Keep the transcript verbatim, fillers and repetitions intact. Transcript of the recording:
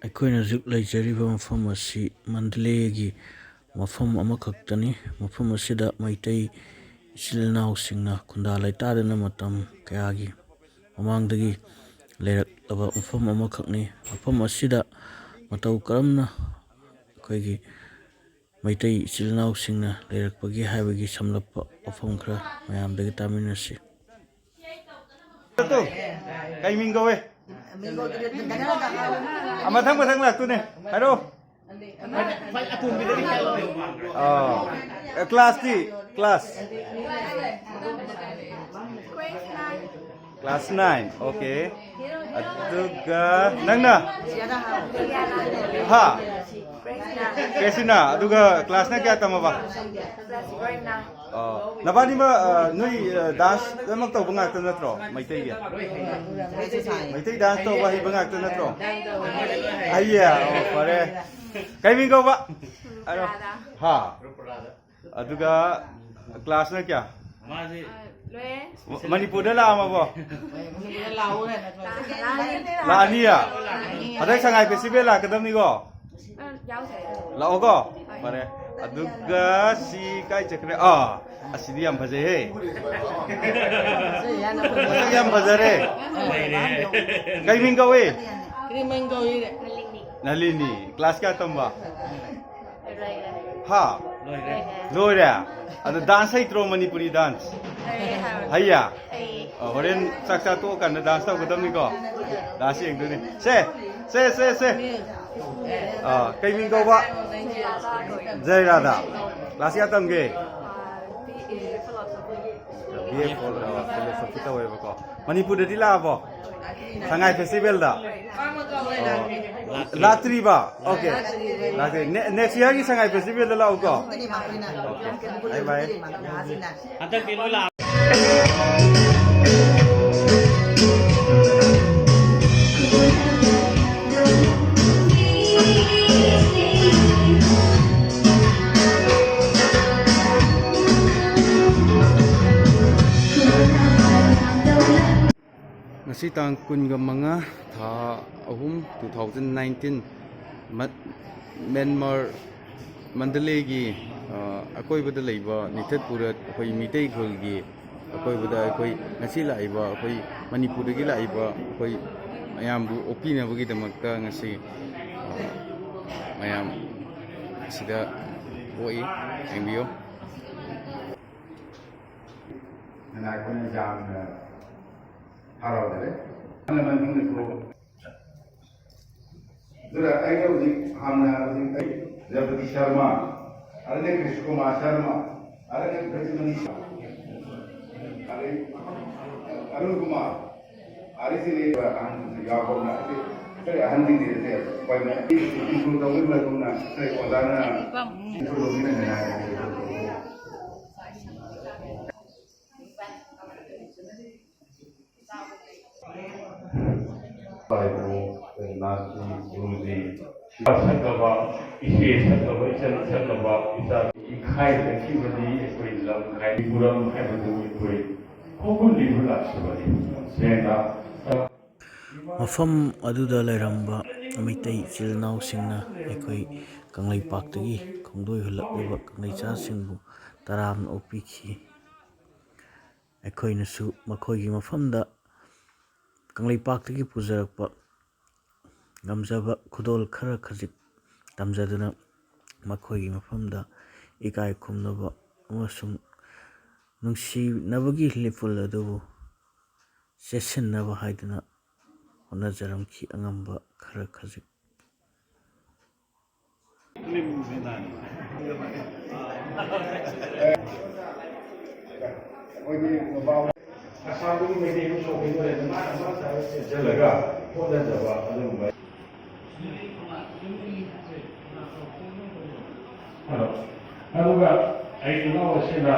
ꯑꯩꯈꯣꯏꯅ ꯍꯧꯖꯤꯛ ꯂꯩꯖꯔꯤꯕ ꯃꯐꯝ ꯑꯁꯤ ꯃꯟꯗꯂꯦꯒꯤ ꯃꯐꯝ ꯑꯃꯈꯛꯇꯅꯤ꯫ ꯃꯐꯝ ꯑꯁꯤꯗ ꯃꯩꯇꯩ ꯏꯆꯤꯜ ꯏꯅꯥꯎꯁꯤꯡꯅ ꯈꯨꯟꯗꯥ ꯂꯩꯇꯥꯗꯅ ꯃꯇꯝ ꯀꯌꯥꯒꯤ ꯃꯃꯥꯡꯗꯒꯤ ꯂꯩꯔꯛꯂꯕ ꯃꯐꯝ ꯑꯃꯈꯛꯅꯤ꯫ ꯃꯐꯝ ꯑꯁꯤꯗ ꯃꯇꯧ ꯀꯔꯝꯅ ꯑꯩꯈꯣꯏꯒꯤ ꯃꯩꯇꯩ ꯏꯆꯤꯜ ꯏꯅꯥꯎꯁꯤꯡꯅ ꯂꯩꯔꯛꯄꯒꯦ ꯍꯥꯏꯕꯒꯤ ꯁꯝꯂꯞꯄ ꯋꯥꯐꯝ ꯈꯔ ꯃꯌꯥꯝꯗꯒꯤ ꯇꯥꯃꯤꯟꯅꯁꯤ꯫ ꯀꯩ ꯃꯤꯡ ꯀꯧꯋꯦ? ꯑ, ꯃꯊꯪ ꯃꯊꯪ ꯂꯥꯛꯇꯣꯏꯅꯦ꯫ ꯍꯥꯏꯔꯣ꯫ ꯑ, ꯀ꯭ꯂꯥꯁꯇꯤ? ꯀ꯭ꯂꯥꯁ? Class nine. ꯑꯣꯀꯦ꯫ ꯑꯗꯨꯒ ꯅꯪꯅ? ꯍꯥ? ꯀ꯭ꯔꯦꯁꯤꯅꯥ꯫ ꯑꯗꯨꯒ ꯀ꯭ꯂꯥꯁꯅ ꯀꯌꯥ ꯇꯝꯃꯕ? ꯑꯣ, ꯅꯕꯥꯅꯤꯃꯛ, ꯑ, ꯅꯣꯏ, ꯑ, ꯗꯥꯟꯁ ꯂꯣꯏꯅꯃꯛ ꯇꯧꯕ ꯉꯥꯛꯇ ꯅꯠꯇ꯭ꯔꯣ, ꯃꯩꯇꯩꯒꯤ? ꯃꯩꯇꯩ ꯗꯥꯟꯁ ꯇꯧꯕ ꯍꯩꯕ ꯉꯥꯛꯇ ꯅꯠꯇ꯭ꯔꯣ? ꯑꯩꯌꯦ, ꯑꯣ, ꯐꯔꯦ꯫ ꯀꯩ ꯃꯤꯡ ꯀꯧꯕ? ꯍꯥꯏꯔꯣ꯫ ꯍꯥ? ꯑꯗꯨꯒ ꯀ꯭ꯂꯥꯁꯅ ꯀꯌꯥ? ꯃꯥꯁꯤ ꯂꯣꯏꯔꯦ꯫ ꯃ-, ꯃꯅꯤꯄꯨꯔꯗ ꯂꯥꯛꯑꯝꯃꯕꯣ? ꯂꯥꯛꯑꯅꯤꯌꯦ? ꯍꯟꯗꯛ ꯁꯉꯥꯏ ꯐꯦꯁꯇꯤꯚꯦꯜ ꯂꯥꯛꯀꯗꯕꯅꯤꯀꯣ? ꯑ, ꯌꯥꯎꯁꯦ꯫ ꯂꯥꯛꯑꯣꯀꯣ꯫ ꯐꯔꯦ꯫ ꯑꯗꯨꯒ ꯁꯤ ꯀꯥꯏ ꯆꯠꯈ꯭ꯔꯦ? ꯑꯥ, ꯑꯁꯤꯗꯤ ꯌꯥꯝ ꯐꯖꯩꯍꯦ꯫ ꯃꯁꯛ ꯌꯥꯝ ꯐꯖꯔꯦ꯫ ꯀꯩ ꯃꯤꯡ ꯀꯧꯏ? ꯀꯔꯤ ꯃꯤꯡ ꯀꯧꯏ? ꯅꯂꯤꯅꯤ꯫ ꯀ꯭ꯂꯥꯁ ꯀꯌꯥ ꯇꯝꯕ? ꯍꯥ? ꯂꯣꯏꯔꯦ꯫ ꯑꯗꯣ ꯗꯥꯟꯁ ꯍꯩꯇ꯭ꯔꯣ, ꯃꯅꯤꯄꯨꯔꯤ ꯗꯥꯟꯁ? ꯍꯩꯌꯦ ꯍꯥꯏꯕꯅꯦ꯫ ꯍꯩꯌꯥ? ꯍꯩꯌꯦ꯫ ꯑ, ꯍꯣꯔꯦꯟ ꯆꯥꯛ ꯆꯥ ꯇꯣꯛꯑꯀꯥꯟꯗ ꯗꯥꯟꯁ ꯇꯧꯒꯗꯕꯅꯤꯀꯣ꯫ ꯗꯥꯟꯁ ꯌꯦꯡꯗꯣꯏꯅꯤ꯫ ꯁꯦ, ꯁꯦ, ꯁꯦ, ꯁꯦ꯫ ꯑ, ꯀꯩ ꯃꯤꯡ ꯀꯧꯕ? ꯖꯌꯔꯥꯙꯥ꯫ ꯀ꯭ꯂꯥꯁ ꯀꯌꯥ ꯇꯝꯒꯦ? ꯕꯤ ꯑꯦ ꯐꯤꯂꯣꯁꯣꯐꯤ ꯇꯧꯋꯦꯕꯀꯣ꯫ ꯃꯅꯤꯄꯨꯔꯗꯗꯤ ꯂꯥꯛꯑꯕꯣ? ꯁꯉꯥꯏ ꯐꯦꯁꯇꯤꯚꯦꯜꯗ? ꯑꯣ, ꯂꯥꯛꯇ꯭ꯔꯤꯕ? ꯑꯣꯀꯦ꯫ ꯂꯥꯛꯇ꯭ꯔꯤ꯫ ꯅꯦ-, ꯅꯦꯛꯁ ꯏꯌꯥꯔꯒꯤ ꯁꯉꯥꯏ ꯐꯦꯁꯇꯤꯚꯦꯜꯗ ꯂꯥꯛꯎꯀꯣ꯫ ꯑꯣꯀꯦ꯫ ꯕꯥꯏ ꯕꯥꯏ꯫ ꯍꯟꯗꯛꯇꯤ ꯂꯣꯏ ꯂꯥꯛꯑꯦ꯫ ꯉꯁꯤ ꯇꯥꯡ ꯀꯨꯟꯒ ꯃꯉꯥ, ꯊꯥ ꯑꯍꯨꯝ, two thousand nineteen, ꯃꯠ-, ꯃ꯭ꯌꯥꯟꯃꯥꯔ, ꯃꯟꯗꯂꯦꯒꯤ, ꯑ, ꯑꯀꯣꯏꯕꯗ ꯂꯩꯕ ꯅꯤꯊꯠꯄꯨꯔ ꯑꯩꯈꯣꯏ ꯃꯤꯇꯩ ꯈꯨꯜꯒꯤ ꯑꯀꯣꯏꯕꯗ ꯑꯩꯈꯣꯏ ꯉꯁꯤ ꯂꯥꯛꯏꯕ ꯑꯩꯈꯣꯏ ꯃꯅꯤꯄꯨꯔꯗꯒꯤ ꯂꯥꯛꯏꯕ ꯑꯩꯈꯣꯏ ꯃꯌꯥꯝꯕꯨ ꯑꯣꯛꯄꯤꯅꯕꯒꯤꯗꯃꯛꯇ ꯉꯁꯤ, ꯑ, ꯃꯌꯥꯝ ꯑꯁꯤꯗ ꯑꯣꯛꯏ꯫ ꯌꯦꯡꯕꯤꯌꯨ꯫ ꯑꯩꯈꯣꯏꯅ ꯌꯥꯝꯅ ꯍꯔꯥꯎꯖꯔꯦ꯫ ꯑꯍꯜ ꯂꯃꯟꯁꯤꯡꯅꯁꯨ ꯑꯗꯨꯅ ꯑꯩꯅ ꯍꯧꯖꯤꯛ ꯍꯥꯟꯅ ꯍꯧꯖꯤꯛ ꯑꯩ ꯖꯒꯄꯇꯤ ꯁꯔꯃ, ꯑꯗꯨꯗꯒꯤ ꯀ꯭ꯔꯤꯁ ꯀꯨꯃꯥꯔ ꯁꯔꯃ, ꯑꯗꯨꯗꯒꯤ ꯕ꯭ꯔꯖꯃꯅꯤ ꯁꯔꯃ, ꯑꯗꯩ ꯑꯔꯨꯟ ꯀꯨꯃꯥꯔ, ꯑꯗꯩ ꯁꯤꯗꯤ ꯑꯍꯟꯁꯤꯡꯁꯨ ꯌꯥꯎꯕꯅ ꯑꯩꯁꯦ ꯈꯔ ꯑꯍꯟꯁꯤꯡꯁꯤꯗꯤ ꯑꯩꯈꯣꯏꯅ ꯏꯟꯇ꯭ꯔꯣ ꯇꯧꯕꯒꯤ ꯃꯇꯨꯡꯗ ꯑꯩꯈꯣꯏ ꯑꯣꯖꯥꯅ ꯏꯟꯇ꯭ꯔꯣ ꯂꯧꯕꯤꯅꯉꯥꯏ ꯍꯥꯏꯔꯒꯦ꯫ ꯍꯥꯏꯕꯨ ꯅꯥꯠꯀꯤ ꯒꯨꯔꯨꯖꯤ ꯁꯛꯂꯕ, ꯏꯆꯦ ꯁꯛꯂꯕ, ꯏꯆꯟ ꯁꯛꯂꯕ, ꯏꯆꯥ ꯏꯈꯥꯏ ꯆꯠꯈꯤꯕꯅꯤ ꯑꯩꯈꯣꯏ ꯂꯝ ꯈꯥꯏ ꯃꯤꯄꯨꯔꯝ ꯍꯥꯏꯕꯗꯨ ꯑꯩꯈꯣꯏ ꯈꯣꯡꯒꯨꯜ ꯂꯤꯕ ꯂꯥꯛꯆꯕꯅꯤ꯫ ꯁꯦꯡꯅ ꯃꯐꯝ ꯑꯗꯨꯗ ꯂꯩꯔꯝꯕ ꯃꯩꯇꯩ ꯏꯆꯤꯜ ꯏꯅꯥꯎꯁꯤꯡꯅ ꯑꯩꯈꯣꯏ ꯀꯪꯂꯩꯄꯥꯛꯇꯒꯤ ꯈꯣꯡꯗꯣꯏ ꯍꯨꯜꯂꯛꯂꯤꯕ ꯀꯪꯂꯩꯆꯥꯁꯤꯡꯕꯨ ꯇꯔꯥꯝꯅ ꯑꯣꯛꯄꯤꯈꯤ꯫ ꯑꯩꯈꯣꯏꯅꯁꯨ ꯃꯈꯣꯏꯒꯤ ꯃꯐꯝꯗ ꯀꯪꯂꯩꯄꯥꯛꯇꯒꯤ ꯄꯨꯖꯔꯛꯄ ꯉꯝꯖꯕ ꯈꯨꯗꯣꯜ ꯈꯔ ꯈꯖꯤꯛ ꯇꯝꯖꯗꯨꯅ ꯃꯈꯣꯏꯒꯤ ꯃꯐꯝꯗ ꯏꯀꯥꯏ ꯈꯨꯝꯅꯕ ꯑꯃꯁꯨꯡ ꯅꯨꯡꯁꯤꯅꯕꯒꯤ ꯂꯤꯄꯨꯜ ꯑꯗꯨꯕꯨ ꯆꯦꯠꯁꯤꯟꯅꯕ ꯍꯥꯏꯗꯨꯅ ꯍꯣꯠꯅꯖꯔꯝꯈꯤ ꯑꯉꯝꯕ ꯈꯔ ꯈꯖꯤꯛ꯫ ꯑꯩꯈꯣꯏꯒꯤ ꯅꯨꯄꯥ ꯑꯁꯥꯝꯒꯤ ꯃꯩꯇꯩ ꯑꯃ ꯁꯣꯛꯈꯤꯕ ꯂꯩꯔꯦ, ꯃꯥꯅ ꯃꯥ ꯆꯠꯂꯒ ꯍꯣꯠꯅꯖꯕ ꯑꯗꯨꯒꯨꯝꯕ꯫ ꯑꯗꯣ, ꯑꯗꯨꯒ ꯑꯩ ꯏꯅꯥꯎ ꯑꯁꯤꯅ